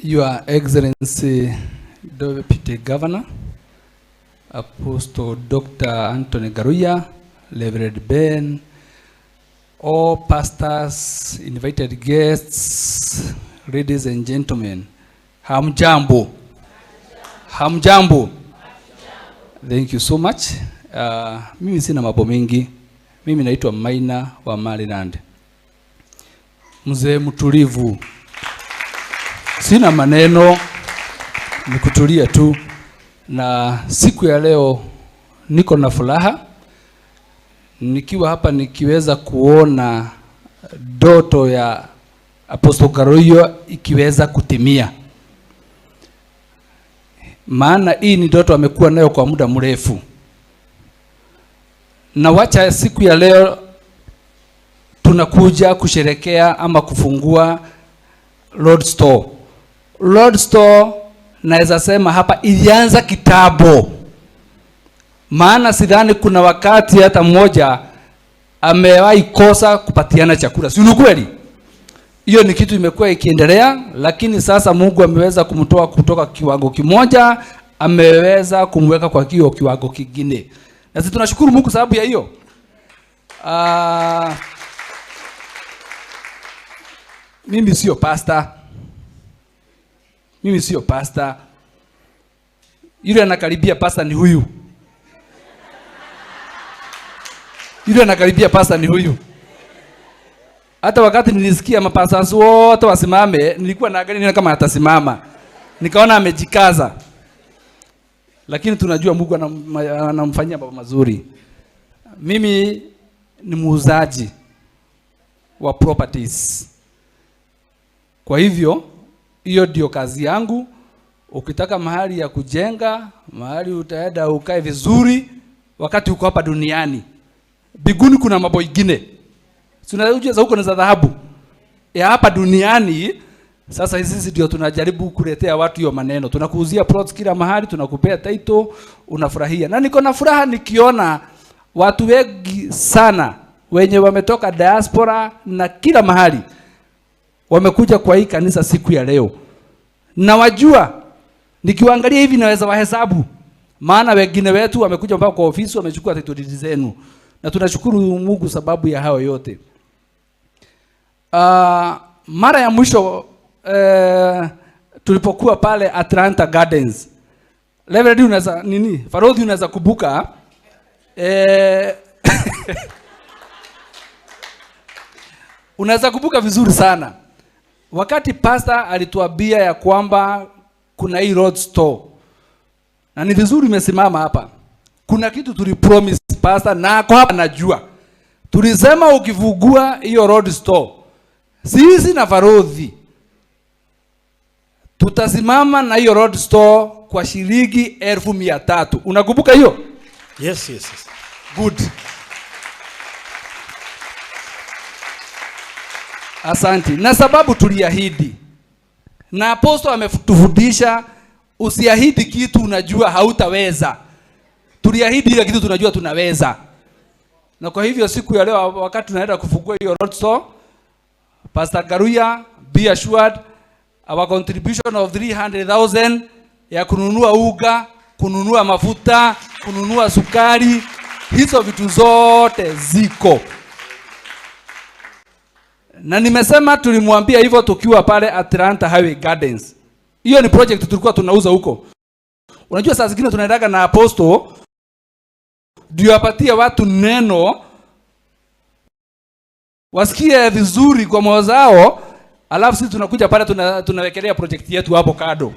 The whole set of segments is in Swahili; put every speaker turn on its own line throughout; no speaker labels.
Your Excellency Deputy Governor, Apostle Dr. Anthony Ngaruiya, Reverend Ben, all pastors, invited guests, ladies and gentlemen, hamjambo. Hamjambo. Thank you so much. Mimi sina mambo mengi. Mimi naitwa Maina wa Maryland. Mzee mtulivu. Sina maneno, ni kutulia tu. Na siku ya leo niko na furaha nikiwa hapa nikiweza kuona ndoto ya Apostle Ngaruiya ikiweza kutimia. Maana hii ni ndoto amekuwa nayo kwa muda mrefu. Na wacha siku ya leo tunakuja kusherekea ama kufungua Lord Store. Lord Store naweza sema hapa ilianza kitambo. Maana sidhani kuna wakati hata mmoja amewahi kosa kupatiana chakula. Si ni kweli? Hiyo ni kitu imekuwa ikiendelea, lakini sasa Mungu ameweza kumtoa kutoka kiwango kimoja, ameweza kumweka kwa kio kiwango kingine. Na sisi tunashukuru Mungu sababu ya hiyo. Mimi sio pastor. Mimi sio pastor. Yule anakaribia pastor ni huyu. Yule anakaribia pastor ni huyu. Hata wakati nilisikia mapastors wote wasimame, nilikuwa naangalia kama atasimama. Nikaona amejikaza. Lakini tunajua Mungu anamfanyia mambo mazuri. Mimi ni muuzaji wa properties. Kwa hivyo hiyo ndio kazi yangu. Ukitaka mahali ya kujenga, mahali utaenda ukae vizuri wakati uko hapa duniani. Biguni kuna mambo ingine. Tunajua za huko ni za dhahabu. Ya hapa duniani sasa sisi ndio tunajaribu kuletea watu hiyo maneno. Tunakuuzia plots kila mahali, tunakupea title, unafurahia. Na niko na furaha nikiona watu wengi sana wenye wametoka diaspora na kila mahali wamekuja kwa hii kanisa siku ya leo. Na wajua nikiwaangalia hivi naweza wahesabu. Maana wengine wetu wamekuja mpaka kwa ofisi wamechukua title deed zenu. Na tunashukuru Mungu sababu ya hayo yote. Mara ya mwisho tulipokuwa pale Atlanta Gardens. Reverend unaweza nini? Farodhi unaweza kubuka. Unaweza kubuka vizuri sana. Wakati pastor alituambia ya kwamba kuna hii road store. Na ni vizuri umesimama hapa. Kuna kitu tulipromise pastor na kwa hapa najua. Tulisema ukifungua hiyo road store, sisi na Farodhi tutasimama na hiyo road store kwa shilingi 300,000. Unakumbuka hiyo?
Yes, yes, yes.
Good. Asante. Na sababu tuliahidi. Na apostle ametufundisha usiahidi kitu unajua hautaweza. Tuliahidi ile kitu tunajua tunaweza. Na kwa hivyo siku ya leo wakati tunaenda kufungua hiyo road store, Pastor Ngaruiya, be assured our contribution of 300,000 ya kununua uga, kununua mafuta, kununua sukari, hizo vitu zote ziko. Na nimesema tulimwambia hivyo tukiwa pale Atlanta Highway Gardens. Hiyo ni project tulikuwa tunauza huko. Unajua saa zingine tunaendaga na apostle ndio apatie watu neno wasikie vizuri kwa moyo zao, alafu sisi tunakuja pale tunawekelea project yetu hapo kando.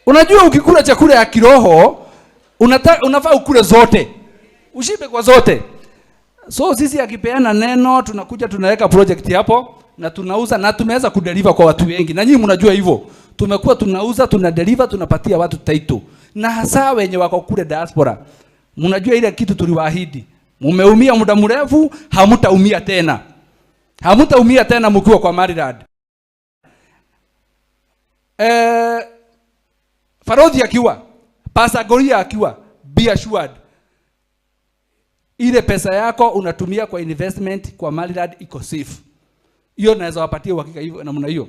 Unajua ukikula chakula ya kiroho unafaa ukule zote. Ushibe kwa zote. So sisi akipeana neno tunakuja tunaweka project hapo na tunauza na tumeweza kudeliver kwa watu wengi. Na nyinyi mnajua hivyo. Tumekuwa tunauza, tunadeliver, tunapatia watu title. Na hasa wenye wako kule diaspora. Mnajua ile kitu tuliwaahidi. Mumeumia muda mrefu, hamtaumia tena. Hamtaumia tena mkiwa kwa Maryland. Farodhi akiwa, Pastor Goria akiwa, be assured. Ile pesa yako unatumia kwa investment kwa Maryland iko safe. Hiyo naweza wapatia uhakika hivyo namna hiyo.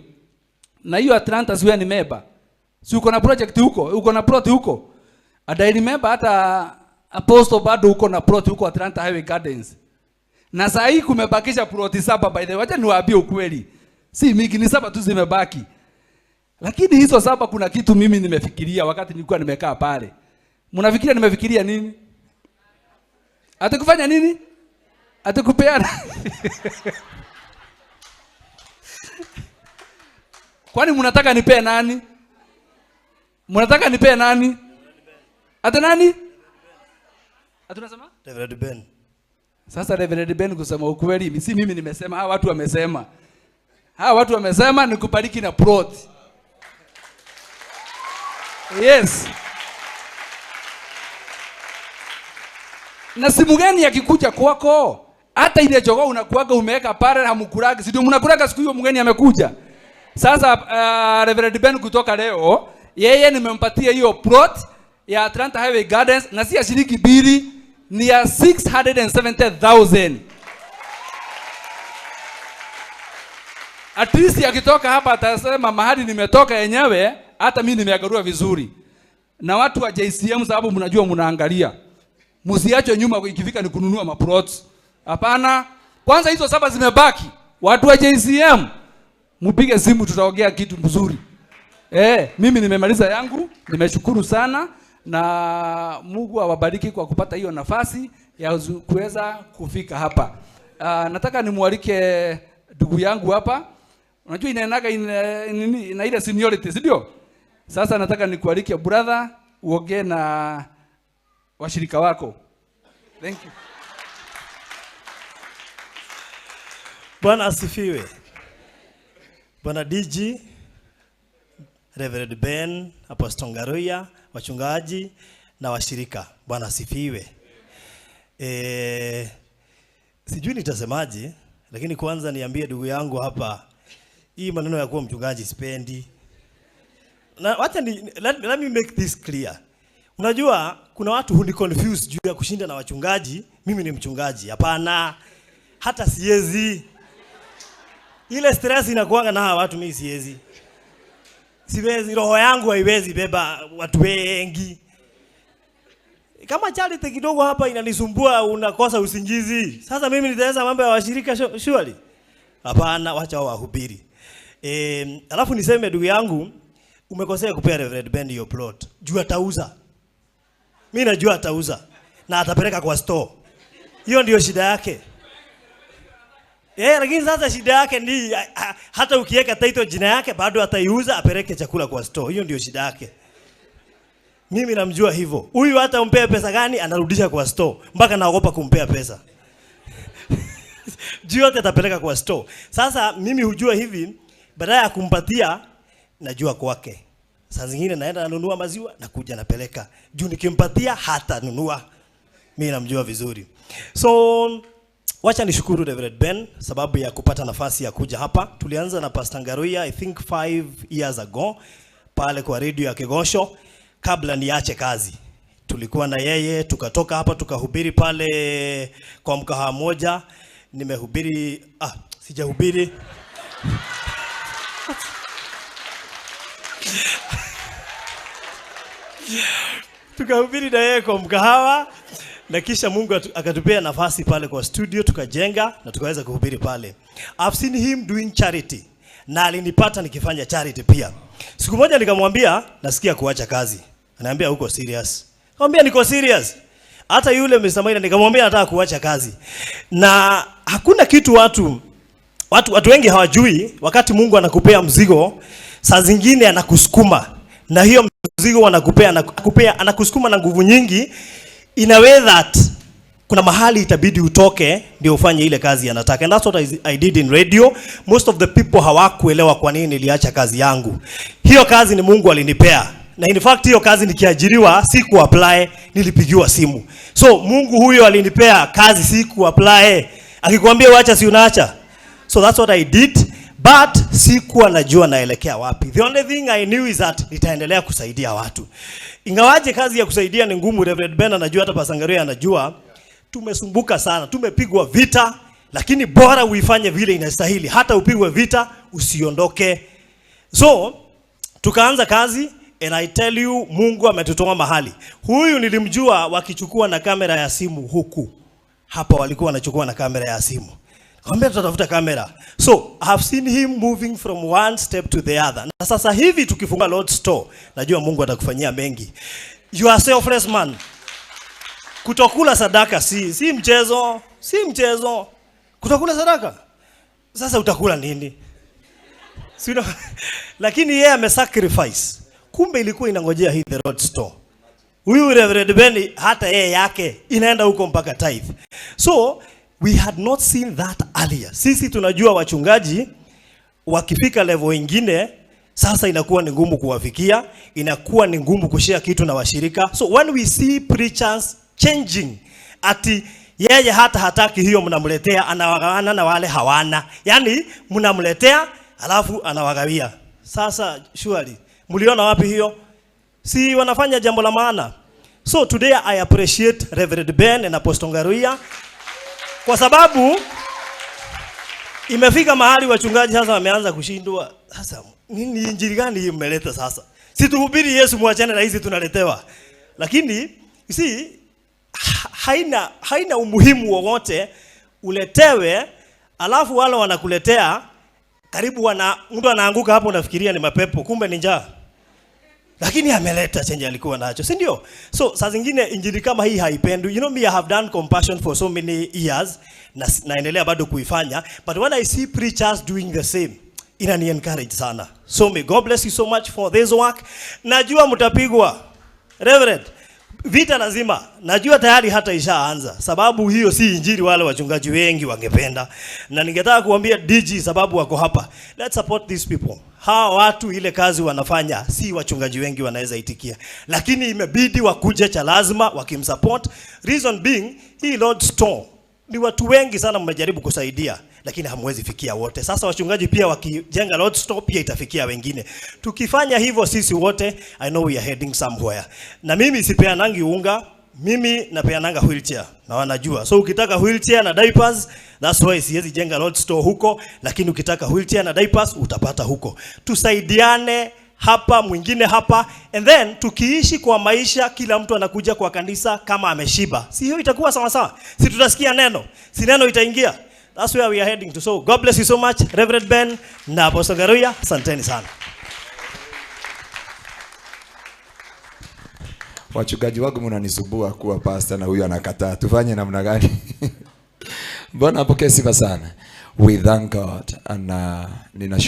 Na hiyo Atlanta, si wewe ni member? Si uko na project huko? Uko na plot huko? And I remember hata Apostle bado uko na plot huko Atlanta Highway Gardens. Na saa hii kumebakisha plot 7, by the way. Wacha niwaambie ukweli. Si mingi, ni 7 tu zimebaki. Lakini hizo 7 kuna kitu mimi nimefikiria wakati nilikuwa nimekaa pale. Mnafikiria nimefikiria nini? Atakufanya nini? Atakupeana. Kwani mnataka nipee nani? Mnataka nipee nani? Ata nani? Ata unasema?
Reverend Ben.
Sasa Reverend Ben, kusema ukweli, si mimi nimesema, hawa watu wamesema. Hawa watu wamesema nikubariki na plot. Yes. Na simu gani akikuja kwako? Hata ile jogoo unakuaga umeweka pale hamkulagi. Si ndio mnakulaga siku hiyo mgeni amekuja? Sasa Reverend Ben kutoka leo, yeye nimempatia hiyo plot ya Atlanta Highway Gardens na si ya shilingi 2, ni ya 670,000. At least akitoka hapa atasema mahali nimetoka yenyewe hata mimi nimeangalia vizuri. Na watu wa JCM, sababu mnajua mnaangalia. Msiachwe nyuma ikifika ni kununua maplots. Hapana. Kwanza hizo 7 zimebaki. Watu wa JCM mpige simu, tutaongea kitu mzuri. Mimi nimemaliza yangu, nimeshukuru sana na Mungu awabariki kwa kupata hiyo nafasi ya kuweza kufika hapa. Nataka nimualike ndugu yangu hapa. Unajua inaenaga ina ile seniority, si ndio? Sasa nataka nikualike brother, uongee na washirika wako. Thank you.
Bwana asifiwe. Bwana DG, Reverend Ben, Apostle Ngaruiya, wachungaji na washirika. Bwana asifiwe. Sijui nitasemaje, lakini kwanza niambie ndugu yangu hapa, hii maneno ya kuwa mchungaji sipendi. Na wacha ni, let me make this clear. Unajua kuna watu huni confuse juu ya kushinda na wachungaji, mimi ni mchungaji. Hapana. Hata siwezi. Ile stress inakuanga na hawa watu, mimi siwezi. Siwezi, roho yangu haiwezi beba watu wengi. Kama charity kidogo hapa inanisumbua, unakosa usingizi. Sasa mimi nitaweza mambo ya washirika surely? Hapana, wacha wao wahubiri. Alafu niseme ndugu yangu, umekosea kupea Reverend Ben hiyo plot. Juu atauza. Mimi najua atauza na atapeleka kwa store. Hiyo ndio shida yake. Lakini sasa shida yake ni hata ukiweka title jina yake bado ataiuza apeleke chakula kwa store. Hiyo ndio shida yake. Mimi namjua hivyo. Huyu hata umpee pesa gani anarudisha kwa store. Mpaka naogopa kumpea pesa. Juu yote atapeleka kwa store. Sasa mimi hujua hivi, badala ya kumpatia najua kwake. Saa zingine naenda nanunua maziwa na kuja napeleka. Juu nikimpatia hatanunua. Mimi namjua vizuri. So wacha nishukuru Reverend Ben sababu ya kupata nafasi ya kuja hapa. Tulianza na Pastor Ngaruiya I think 5 years ago pale kwa radio ya Kigosho kabla niache kazi. Tulikuwa na yeye, tukatoka hapa tukahubiri pale kwa mkahawa moja. Nimehubiri, sijahubiri. Tukahubiri na yeye kwa mkahawa na kisha Mungu akatupea nafasi pale kwa studio tukajenga na tukaweza kuhubiri pale. I've seen him doing charity na alinipata nikifanya charity pia. Siku moja nikamwambia nasikia kuacha kazi. Ananiambia uko serious? Nikamwambia niko serious. Hata yule Mr. Maina nikamwambia nataka kuacha kazi. Na hakuna kitu watu wengi hawajui, wakati Mungu anakupea mzigo, saa zingine anakusukuma. Na hiyo mzigo anakupea, anakusukuma na nguvu nyingi in a way that kuna mahali itabidi utoke ndio ufanye ile kazi anataka. And that's what I did in radio. Most of the people hawakuelewa kwa nini niliacha kazi yangu. Hiyo kazi ni Mungu alinipea. Na in fact hiyo kazi nikiajiriwa siku apply, nilipigiwa simu. So Mungu huyo alinipea kazi siku apply. Akikwambia uacha si unaacha. So that's what I did. But sikuwa najua naelekea wapi. The only thing I knew is that nitaendelea kusaidia watu. Ingawaje kazi ya kusaidia ni ngumu, Reverend Ben anajua, hata Pastor Ngaruiya anajua. Tumesumbuka sana, tumepigwa vita. Lakini bora uifanye vile inastahili, hata upigwe vita usiondoke. So tukaanza kazi and I tell you, Mungu ametutoa mahali. Huyu nilimjua wakichukua na kamera ya simu huku. Hapa walikuwa wanachukua na kamera ya simu. Nikamwambia tutatafuta kamera. So I have seen him moving from one step to the other. Na sasa hivi tukifunga Lord's Store, najua Mungu atakufanyia mengi. You are selfless man. Kutokula sadaka si mchezo, si mchezo. Kutokula sadaka. Sasa utakula nini? Si lakini yeye amesacrifice. Kumbe ilikuwa inangojea hii the Lord's Store. Huyu Reverend Benny hata yeye yake inaenda huko mpaka tithe. So we had not seen that earlier. Sisi tunajua wachungaji wakifika level ingine sasa inakuwa ni ngumu kuwafikia, inakuwa ni ngumu kushare kitu na washirika. So when we see preachers changing, ati yeye hata hataki hiyo, mnamletea, anawagawana na wale hawana. Yani mnamletea alafu anawagawia. Sasa surely mliona wapi hiyo? Si wanafanya jambo la maana. So today I appreciate Reverend Ben and Apostle Ngaruiya kwa sababu imefika mahali wachungaji sasa wameanza kushindwa. Sasa nini, injili gani hii mmeleta sasa? Si tuhubiri Yesu, muachane na hizi tunaletewa. Lakini you see, haina umuhimu wowote uletewe, alafu wale wanakuletea karibu wana mtu anaanguka hapo, unafikiria ni mapepo, kumbe ni njaa. Lakini ameleta chenye alikuwa nacho, si ndio? So saa zingine injili kama hii haipendwi. You know me, I have done compassion for so many years na naendelea bado kuifanya, but when I see preachers doing the same, inani encourage sana. So may God bless you so much for this work. Najua mtapigwa. Reverend, vita lazima. Najua tayari hata ishaanza. Sababu hiyo si injili wale wachungaji wengi wangependa. Na ningetaka kuambia DG, sababu wako hapa. Let's support these people. Hawa watu ile kazi wanafanya si wachungaji wengi wanaweza itikia. Lakini imebidi wakuje cha lazima wakimsupport. Reason being, hii Lord's Store ni watu wengi sana mmejaribu kusaidia, lakini hamwezi fikia wote. Sasa wachungaji pia wakijenga Lord's Store pia itafikia wengine. Tukifanya hivyo sisi wote, I know we are heading somewhere. Na mimi sipeanangi unga, mimi napeananga wheelchair na wanajua. So ukitaka wheelchair na diapers, that's why siwezi jenga Lord's Store huko, lakini ukitaka wheelchair na diapers utapata huko. Tusaidiane hapa, mwingine hapa, and then tukiishi kwa maisha, kila mtu anakuja kwa kanisa kama ameshiba. Si hiyo itakuwa sawa sawa? Si tutasikia neno? Si neno itaingia? That's where we are heading to. So God bless you so much, Reverend Ben na Apostle Ngaruiya, asanteni sana.
Wachungaji wangu mnanisumbua kuwa pastor na huyu anakataa. Tufanye namna gani? Bwana apokee sifa sana. We thank God and ninashukuru.